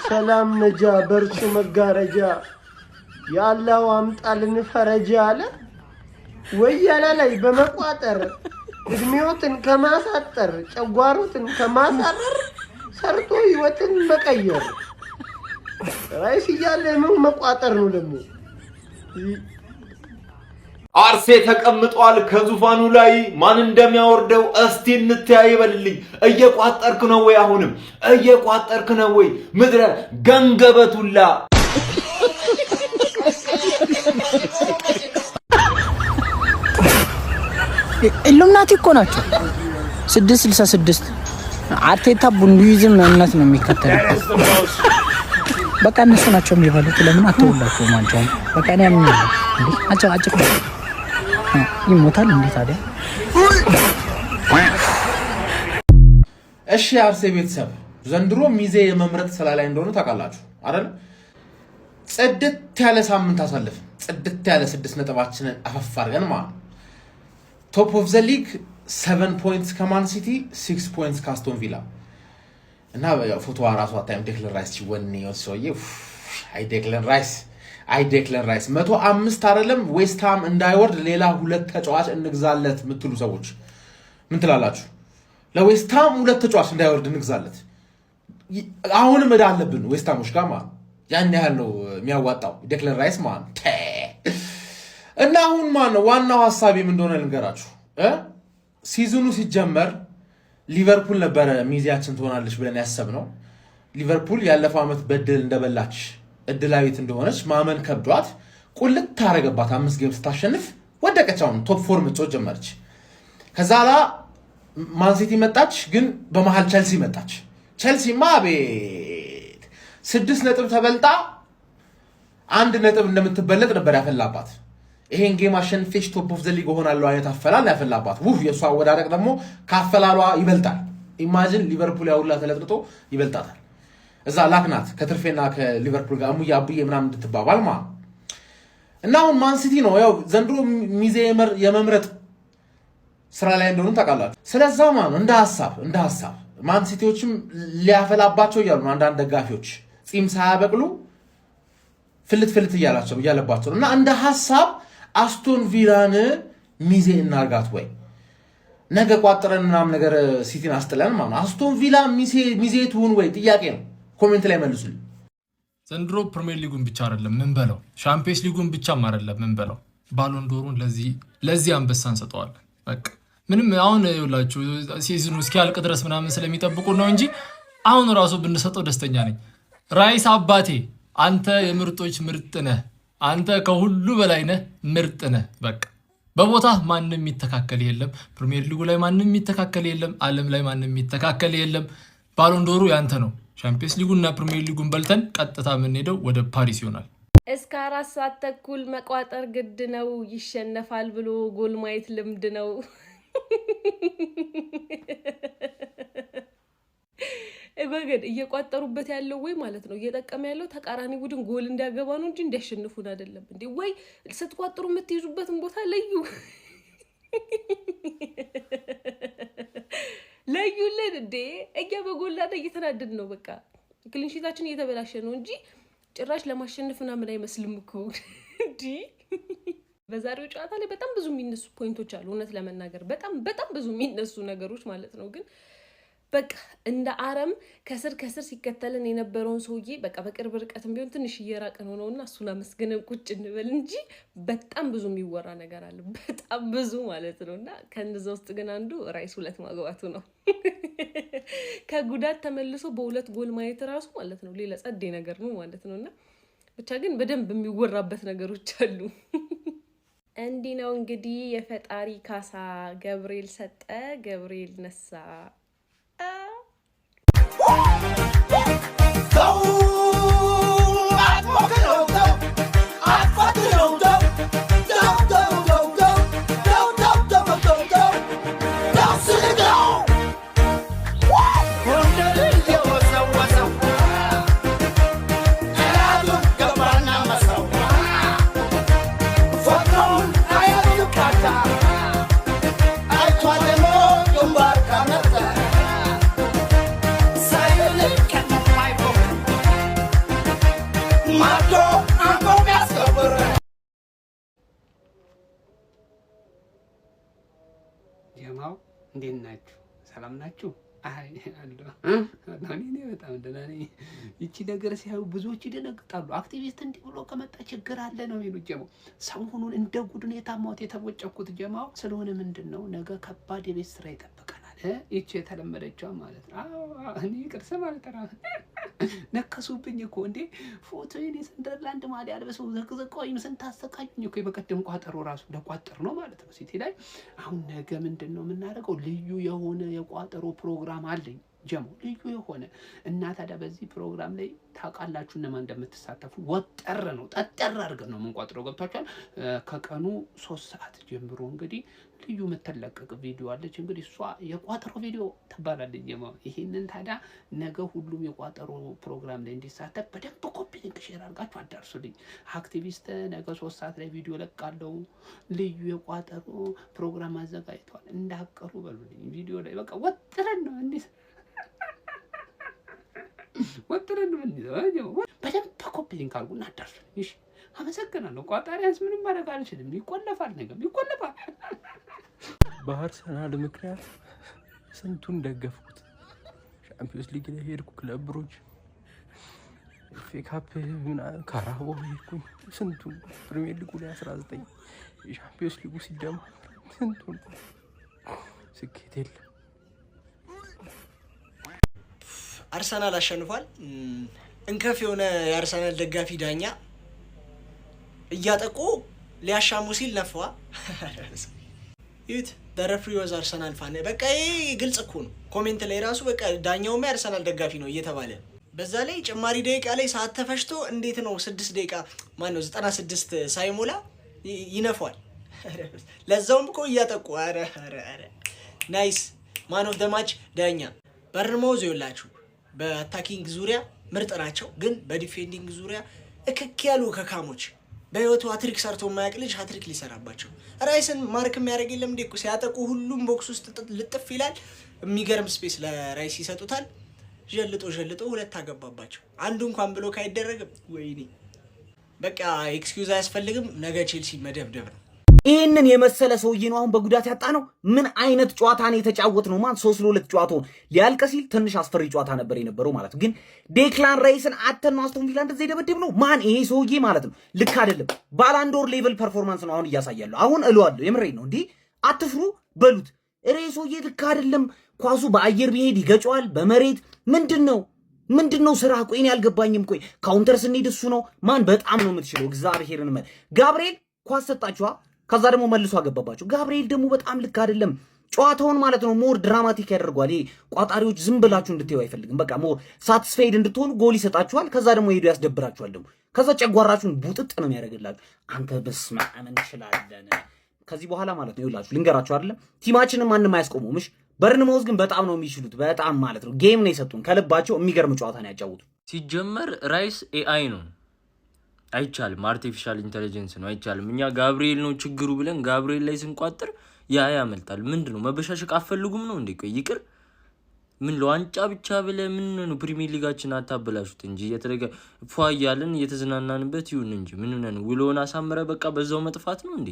ሰላም ነጃ በእርሱ መጋረጃ የአላሁ አምጣልን ፈረጃ አለ። ወያላ ላይ በመቋጠር እድሜዎትን ከማሳጠር ጨጓሮትን ከማሳረር ሰርቶ ህይወትን መቀየር። ራይስ እያለ ምን መቋጠር ነው ደግሞ? አርሴ ተቀምጧል ከዙፋኑ ላይ፣ ማን እንደሚያወርደው እስቲ እንተያይ ይበልልኝ። እየቋጠርክ ነው ወይ? አሁንም እየቋጠርክ ነው ወይ? ምድረ ገንገበቱላ። ኢሉሚናቲ እኮ ናቸው። 666 አርቴታ ቡንዱይዝም እምነት ነው የሚከተለው። በቃ እነሱ ናቸው የሚበሉት። ለምን አትውላቸውም? አንቸውም በቃ እኔ አምኛለሁ። እንዴ አጨቃጭቅ ይሞታል እንዴ ታዲያ? እሺ አርሴ ቤተሰብ፣ ዘንድሮ ሚዜ የመምረጥ ስራ ላይ እንደሆነ ታውቃላችሁ አይደል? ጽድት ያለ ሳምንት አሳልፍ፣ ጽድት ያለ 6 ነጥባችንን አፈፍ አድርገን ማለት ነው። Top of the league 7 points ከማን ሲቲ፣ 6 points ከአስቶን ቪላ። እና ፎቶዋ ራሱ አታይም። ዴክለን ራይስ ሲወኔ ሰውዬ፣ አይ ዴክለን ራይስ፣ አይ ዴክለን ራይስ። 105 አይደለም ዌስትሃም እንዳይወርድ ሌላ ሁለት ተጫዋች እንግዛለት የምትሉ ሰዎች ምን ትላላችሁ? ለዌስትሃም ሁለት ተጫዋች እንዳይወርድ እንግዛለት። አሁንም እዳ አለብን ዌስትሃሞች ጋር ማለት፣ ያን ያህል ነው የሚያዋጣው ዴክለን ራይስ ማለት። እና አሁን ማን ነው ዋናው ሀሳቤ ምን እንደሆነ ልንገራችሁ። Season ኑ ሲጀመር ሊቨርፑል ነበረ ሚዜያችን ትሆናለች ብለን ያሰብነው። ሊቨርፑል ያለፈው ዓመት በድል እንደበላች እድላዊት እንደሆነች ማመን ከብዷት ቁልት ታረገባት። አምስት game ስታሸንፍ ወደቀች። አሁን top four መጫወት ጀመረች። ከዛ ላ ማንሲቲ መጣች፣ ግን በመሀል ቸልሲ መጣች። ቸልሲማ አቤት፣ 6 ነጥብ ተበልጣ 1 ነጥብ እንደምትበለጥ ነበር ያፈላባት። ይሄን game አሸንፌሽ top of the league እሆናለሁ አይነት አፈላል ያፈላባት። ውህ፣ የእሷ አወዳደቅ ደግሞ ከአፈላሏ ይበልጣል። Imagine ሊቨርፑል ያውላ ተለጥልጦ ይበልጣታል። እዛ ላክናት ከትርፌና ከሊቨርፑል ጋር እሙዬ አቡዬ ምናምን እንድትባባል ማለት። እና አሁን ማንሲቲ ነው ያው ዘንድሮ ሚዜ የመምረጥ ስራ ላይ እንደሆኑ ታውቃላችሁ። ስለዛ ማለት ነው እንደ ሀሳብ ማንሲቲዎችም ሊያፈላባቸው እያሉ ነው። አንዳንድ ደጋፊዎች ፂም ሳያበቅሉ ፍልት ፍልት እያላቸው እያለባቸው ነው። እና እንደ ሀሳብ አስቶን ቪላን ሚዜ እናርጋት ወይ? ነገ ቋጥረን ምናምን ነገር ሲቲን አስጥለን ማለት ነው። አስቶን ቪላ ሚዜ ትሁን ወይ ጥያቄ ነው። Comment ላይ መልሱልኝ። ዘንድሮ ፕሪሚየር ሊጉን ብቻ አይደለም ምን በለው፣ ሻምፒየንስ ሊጉን ብቻም አይደለም ምን በለው፣ ባሎንዶሩን ለዚህ አንበሳ እንሰጠዋለን። በቃ ምንም አሁን ይኸውላችሁ season ኑ እስኪያልቅ ድረስ ምናምን ስለሚጠብቁ ነው እንጂ አሁን ራሱ ብንሰጠው ደስተኛ ነኝ። ራይስ አባቴ፣ አንተ የምርጦች ምርጥ ነህ። አንተ ከሁሉ በላይ ነህ፣ ምርጥ ነህ። በቃ በቦታ ማንም የሚተካከል የለም። ፕሪሚየር ሊጉ ላይ ማንም የሚተካከል የለም። ዓለም ላይ ማንም የሚተካከል የለም። ባሎንዶሩ ያንተ ነው። ሻምፒየንስ ሊጉና ፕሪሚየር ሊጉን በልተን ቀጥታ የምንሄደው ወደ ፓሪስ ይሆናል። እስከ 4 ሰዓት ተኩል መቋጠር ግድ ነው። ይሸነፋል ብሎ ጎል ማየት ልምድ ነው። ወገን እየቋጠሩበት ያለው ወይ ማለት ነው እየጠቀመ ያለው ተቃራኒ ቡድን ጎል እንዲያገባ ነው እንጂ እንዲያሸንፉን አይደለም። እንዴ ወይ ስትቋጥሩ የምትይዙበትን ቦታ ለዩ፣ ለዩልን። እንዴ እኛ በጎላና እየተናደድ ነው። በቃ clean sheet ኣችን እየተበላሸ ነው እንጂ ጭራሽ ለማሸነፍ ምናምን አይመስልም እኮ እንዲህ። በዛሬው ጨዋታ ላይ በጣም ብዙ የሚነሱ point ኦች አሉ። እውነት ለመናገር በጣም በጣም ብዙ የሚነሱ ነገሮች ማለት ነው። ግን በቃ እንደ አረም ከስር ከስር ሲከተልን የነበረውን ሰውዬ በቃ በቅርብ ርቀትም ቢሆን ትንሽ እየራቅን ሆነውና እሱን አመስግነን ቁጭ እንበል እንጂ በጣም ብዙ የሚወራ ነገር አለ። በጣም ብዙ ማለት ነው። እና ከነዛ ውስጥ ግን አንዱ ራይስ ሁለት ማግባቱ ነው። ከጉዳት ተመልሶ በሁለት ጎል ማየት ራሱ ማለት ነው ሌላ ጸዴ ነገር ነው ማለት ነው። እና ብቻ ግን በደንብ የሚወራበት ነገሮች አሉ። እንዲህ ነው እንግዲህ የፈጣሪ ካሳ። ገብርኤል ሰጠ፣ ገብርኤል ነሳ። አይቷ ደግሞ ግንባር ካመጣ። ማዶ አንቆ የሚያስከብር። ጀማው እንዴት ናችሁ? ሰላም ናችሁ? አይ አለሁ፣ እኔ በጣም ደህና ነኝ። ይቺ ነገር ሲያዩ ብዙዎች ይደነግጣሉ። አክቲቪስት እንዲህ ብሎ ከመጣ ችግር አለ ነው የሚሉት። ጀማው ሰሞኑን እንደ ጉድ ነው የታማሁት፣ የተቦጨኩት ጀማው። ስለሆነ ምንድን ነው፣ ነገ ከባድ የቤት ስራ ይጠብቀናል። ይቺ የተለመደችዋ ማለት ነው። አዎ፣ እኔ ቅርስ ማለት ነው። ነከሱብኝ እኮ እንዴ! ፎቶዬን የሰንደርላንድ ማሊያ አልብሰው ዘቅዝቀውኝ ስንት አሰቃዩኝ እኮ። የበቀደም ቋጠሮ ራሱ ለቋጠር ነው ማለት ነው ሲቲ ላይ። አሁን ነገ ምንድን ነው የምናደርገው? ልዩ የሆነ የቋጠሮ ፕሮግራም አለኝ ጀሞ፣ ልዩ የሆነ። እና ታዲያ በዚህ ፕሮግራም ላይ ታውቃላችሁ እነማን እንደምትሳተፉ። ወጠር ነው፣ ጠጠር አድርገን ነው የምንቋጥረው። ገብቷችኋል? ከቀኑ 3 ሰዓት ጀምሮ እንግዲህ ልዩ የምትለቀቅ ቪዲዮ አለች። እንግዲህ እሷ የቋጠሮ ቪዲዮ ትባላለች። ጀማ፣ ይሄንን ታዲያ ነገ ሁሉም የቋጠሮ ፕሮግራም ላይ እንዲሳተፍ በደንብ copy link፣ share አድርጋችሁ አዳርሱልኝ። አክቲቪስት ነገ 3 ሰዓት ላይ ቪዲዮ ለቃለው፣ ልዩ የቋጠሮ ፕሮግራም አዘጋጅተዋል፣ እንዳቀሩ በሉልኝ። ቪዲዮ ላይ በቃ ወጥረን ነው እንዲህ፣ ወጥረን ነው እንዲህ። በደንብ copy link አድርጉና አዳርሱልኝ። እሺ፣ አመሰግናለሁ። ቋጣሪያንስ ምንም ማድረግ አልችልም። ይቆለፋል፣ ነገም ይቆለፋል። በአርሰናል ምክንያት ስንቱን ደገፍኩት። ሻምፒዮንስ ሊግ ላይ ሄድኩ፣ ክለብ ብሩጅ፣ FA Cup፣ ካራቦ ሄድኩኝ። ስንቱን ፕሪሚየር ሊጉ ላይ 19፣ የሻምፒዮንስ ሊጉ ሲደማመር ስንቱን፣ ስኬት የለም። አርሰናል አሸንፏል። እንከፍ የሆነ የአርሰናል ደጋፊ ዳኛ እያጠቁ ሊያሻሙ ሲል ነፋዋ። ይት the referee was Arsenal fan። በቃ ይሄ ግልጽ እኮ ነው። Comment ላይ ራሱ በቃ ዳኛውማ የአርሰናል ደጋፊ ነው እየተባለ፣ በዛ ላይ ጭማሪ ደቂቃ ላይ ሰዓት ተፈሽቶ እንዴት ነው 6 ደቂቃ፣ ማነው 96 ሳይሞላ ይነፏል? ለዛውም እኮ እያጠቁ። ኧረ ኧረ ኧረ nice፣ man of the match ዳኛ። በርንማውዝ ይኸውላችሁ በ attacking ዙሪያ ምርጥ ናቸው፣ ግን በ defending ዙሪያ እክክ ያሉ ከካሞች። በህይወቱ ሀትሪክ ሰርቶ የማያውቅ ልጅ ሀትሪክ ሊሰራባቸው፣ ራይስን mark የሚያደርግ የለም እንዴ? እኮ ሲያጠቁ ሁሉም box ውስጥ ልጥፍ ይላል። የሚገርም space ለራይስ ይሰጡታል። ዠልጦ ዠልጦ ሁለት አገባባቸው። አንዱ እንኳን block አይደረግም። ወይኔ፣ በቃ excuse አያስፈልግም። ነገ ቼልሲ መደብደብ ነው። ይህንን የመሰለ ሰውዬ ነው አሁን በጉዳት ያጣ ነው። ምን አይነት ጨዋታ ነው የተጫወት ነው? ማን 3-2 ጨዋታውን ሊያልቅ ሲል ትንሽ አስፈሪ ጨዋታ ነበር የነበረው ማለት ነው። ግን ዴክላን ራይስን አተን ነው አስቶን ቪላ እንደዚህ የደበደብ ነው። ማን ይሄ ሰውዬ ማለት ነው ልክ አይደለም። ባላንዶር level performance ነው አሁን እያሳያለሁ። አሁን እለዋለሁ፣ የምሬን ነው። እንዲህ አትፍሩ በሉት። ሬ ሰውዬ ልክ አይደለም። ኳሱ በአየር ቢሄድ ይገጨዋል፣ በመሬት ምንድን ነው ስራ? ቆይ እኔ አልገባኝም። ቆይ counter ስንሄድ እሱ ነው ማን በጣም ነው የምትችለው። እግዚአብሔርን ጋብርኤል ኳስ ሰጣችኋ፣ ከዛ ደግሞ መልሶ አገባባቸው። ጋብርኤል ደግሞ በጣም ልክ አይደለም። ጨዋታውን ማለት ነው more dramatic ያደርገዋል። ይሄ ቋጣሪዎች ዝም ብላችሁ እንድትዩ አይፈልግም። በቃ more satisfied እንድትሆኑ ጎል ይሰጣችኋል። ከዛ ደግሞ ሄዶ ያስደብራችኋል። ደግሞ ከዛ ጨጓራችሁን ቡጥጥ ነው የሚያደርግላችሁ። አንተ በስመ አብ እንችላለን ከዚህ በኋላ ማለት ነው። ይኸውላችሁ ልንገራችሁ አይደለም፣ team ኣችንን ማንም አያስቆመውም። እሺ፣ በርንማውዝ ግን በጣም ነው የሚችሉት። በጣም ማለት ነው game ነው የሰጡን ከልባቸው። የሚገርም ጨዋታ ነው ያጫወቱ። ሲጀመር ራይስ AI ነው፣ አይቻልም። Artificial intelligence ነው፣ አይቻልም። እኛ ጋብርኤል ነው ችግሩ ብለን ጋብርኤል ላይ ስንቋጥር ያ ያመልጣል። ምንድን ነው፣ መበሻሸቅ አፈልጉም ነው እንዴ? ቆይ ይቅር፣ ምን ለዋንጫ ብቻ ብለ ምን ነው? ፕሪሚየር ሊጋችን አታበላሹት እንጂ፣ እየተደገ ፏ እያለን እየተዝናናንበት ይሁን እንጂ ምን ነን? ውሎውን አሳምረ በቃ በዛው መጥፋት ነው እንዴ?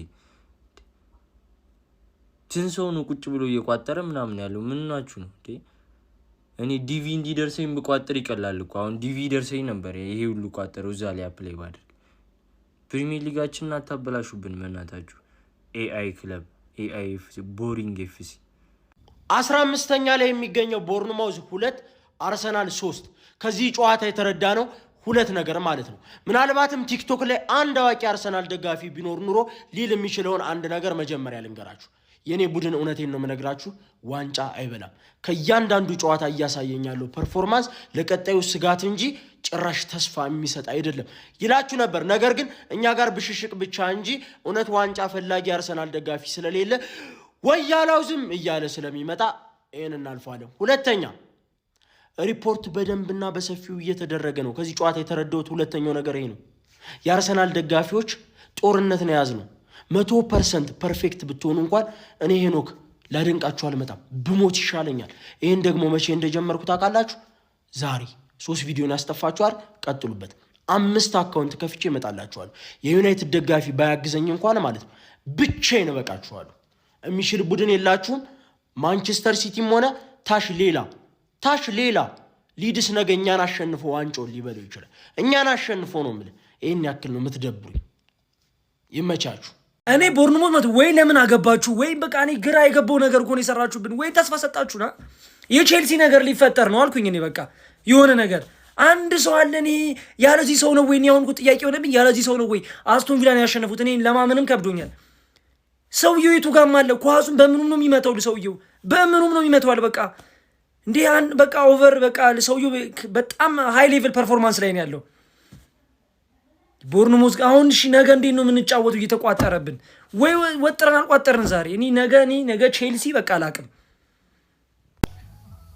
ስንት ሰው ነው ቁጭ ብሎ እየቋጠረ ምናምን ያለው? ምን ናችሁ ነው እንዴ? እኔ DV እንዲደርሰኝ ብቋጥር ይቀላል እኮ። አሁን DV ደርሰኝ ነበር ይሄ ሁሉ ቋጠረው እዛ ላይ apply ባደርግ። ፕሪሚየር ሊጋችንን አታበላሹብን በእናታችሁ። AI ክለብ፣ AI FC፣ boring FC። 15ኛ ላይ የሚገኘው ቦርንማውዝ 2፣ አርሰናል 3። ከዚህ ጨዋታ የተረዳ ነው ሁለት ነገር ማለት ነው። ምናልባትም ቲክቶክ ላይ አንድ አዋቂ አርሰናል ደጋፊ ቢኖር ኑሮ ሊል የሚችለውን አንድ ነገር መጀመሪያ ልንገራችሁ። የእኔ ቡድን፣ እውነቴን ነው የምነግራችሁ፣ ዋንጫ አይበላም። ከእያንዳንዱ ጨዋታ እያሳየኝ ያለው performance ለቀጣዩ ስጋት እንጂ ጭራሽ ተስፋ የሚሰጥ አይደለም ይላችሁ ነበር። ነገር ግን እኛ ጋር ብሽሽቅ ብቻ እንጂ እውነት ዋንጫ ፈላጊ አርሰናል ደጋፊ ስለሌለ ወያላው ዝም እያለ ስለሚመጣ ይህን እናልፈዋለን። ሁለተኛ፣ ሪፖርት በደንብና በሰፊው እየተደረገ ነው። ከዚህ ጨዋታ የተረዳሁት ሁለተኛው ነገር ይሄ ነው። የአርሰናል ደጋፊዎች ጦርነት ነው የያዝነው። 100% perfect ብትሆኑ እንኳን እኔ ሄኖክ ላደንቃችሁ አልመጣም፣ ብሞት ይሻለኛል። ይህን ደግሞ መቼ እንደጀመርኩ ታውቃላችሁ? ዛሬ ሶስት ቪዲዮን ያስጠፋችኋል። ቀጥሉበት። አምስት account ከፍቼ እመጣላችኋለሁ። የዩናይትድ ደጋፊ ባያግዘኝ እንኳን ማለት ነው ብቻዬን እበቃችኋለሁ። የሚችል ቡድን የላችሁም። ማንቸስተር ሲቲም ሆነ ታሽ ሌላ ታሽ ሌላ ሊድስ ነገ እኛን አሸንፎ ዋንጫውን ሊበለው ይችላል። እኛን አሸንፎ ነው የምልህ። ይህን ያክል ነው የምትደብሩኝ። ይመቻችሁ። እኔ ቦርንሞዝ ማለት ወይ ለምን አገባችሁ ወይ በቃ እኔ ግራ የገባው ነገር እኮ ነው የሰራችሁብን። ወይ ተስፋ ሰጣችሁና የቼልሲ ነገር ሊፈጠር ነው አልኩኝ። እኔ በቃ የሆነ ነገር አንድ ሰው አለ። እኔ ያለዚህ ሰው ነው ወይ እኔ አሁን ጥያቄ ሆነብኝ። ያለዚህ ሰው ነው ወይ አስቶን ቪላን ያሸነፉት? እኔ ለማመንም ከብዶኛል። ሰውየው የቱ ጋም አለ? ኳሱን በምኑም ነው የሚመታው? ሰውየው በምኑም ነው የሚመታው? በቃ እንዲህ በቃ over በቃ ሰውየው በጣም high level performance ላይ ነው ያለው። ቦርንሞዝ አሁን እሺ፣ ነገ እንዴት ነው የምንጫወቱ? እየተቋጠረብን ወይ ወጥረን አልቋጠርን ዛሬ። እኔ ነገ ቼልሲ በቃ አላቅም።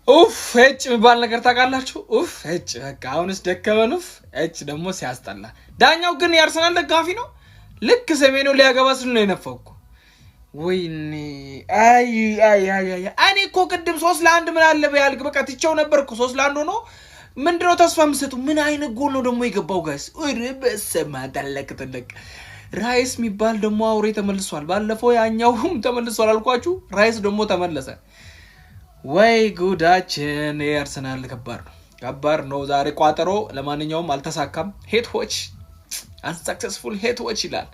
ኡፍ እጭ የሚባል ነገር ታውቃላችሁ? ኡፍ እጭ በቃ አሁንስ ደከመን። ኡፍ እጭ ደግሞ ሲያስጠላ። ዳኛው ግን የአርሰናል ደጋፊ ነው። ልክ ሰሜኑ ሊያገባ ስል ነው የነፋው እኮ። ወይኔ አይ አይ አይ አይ፣ እኔ እኮ ቅድም 3-1 ምን አለ ቢያልቅ በቃ ትቼው ነበር እኮ። 3-1 ሆኖ ምንድነው ተስፋ የምሰጡ? ምን አይነት ጎል ነው ደግሞ የገባው guys? ኧረ በስመ አብ ተለቅ ተለቅ። ራይስ የሚባል ደግሞ አውሬ ተመልሷል። ባለፈው ያኛውም ተመልሷል አልኳችሁ። ራይስ ደግሞ ተመለሰ። ወይ ጉዳችን! የአርሰናል ከባድ ነው፣ ከባድ ነው ዛሬ ቋጠሮ። ለማንኛውም አልተሳካም። Hate watch unsuccessful hate watch ይላል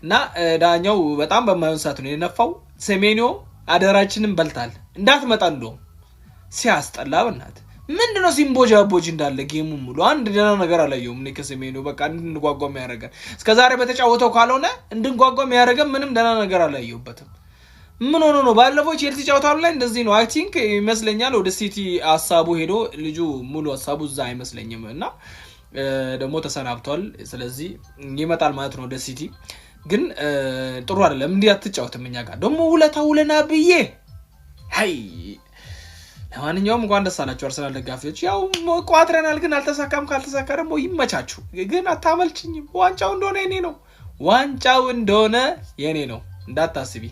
እና ዳኛው በጣም በማይሆን ሰዓት ነው የነፋው። ሴሜኒዮ አደራችንን በልታል። እንዳትመጣ እንደውም ሲያስጠላ። በእናትህ ምንድነው ሲምቦጃቦጅ እንዳለ game ኡ ሙሉ አንድ ደህና ነገር አላየሁም እኔ ከሴሜኒዮ። በቃ እንድንጓጓ የሚያደርገን እስከዛሬ በተጫወተው ካልሆነ እንድንጓጓ የሚያደርገን ምንም ደህና ነገር አላየሁበትም። ምን ሆኖ ነው? ባለፈው ቼልሲ ጨዋታ ላይ እንደዚህ ነው። I think ይመስለኛል ወደ ሲቲ ሀሳቡ ሄዶ ልጁ ሙሉ ሀሳቡ እዛ አይመስለኝም እና ደግሞ ተሰናብቷል። ስለዚህ ይመጣል ማለት ነው ወደ ሲቲ። ግን ጥሩ አይደለም። እንዲህ አትጫወትም። እኛ ጋር ደግሞ ውለታ ውለና ብዬ ሀይ። ለማንኛውም እንኳን ደስ አላችሁ አርሰናል ደጋፊዎች። ያው ቋጥረናል፣ ግን አልተሳካም። ካልተሳካ ደግሞ ይመቻችሁ። ግን አታመልችኝም። ዋንጫው እንደሆነ የኔ ነው። ዋንጫው እንደሆነ የኔ ነው እንዳታስቢ።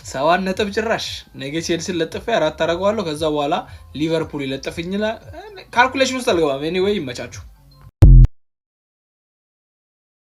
7 ነጥብ ጭራሽ ነገ ቼልሲን ለጥፌ አራት አደርገዋለሁ። ከዛ በኋላ ሊቨርፑል ይለጥፍኝ። Calculation ውስጥ አልገባም። Anyway ይመቻችሁ።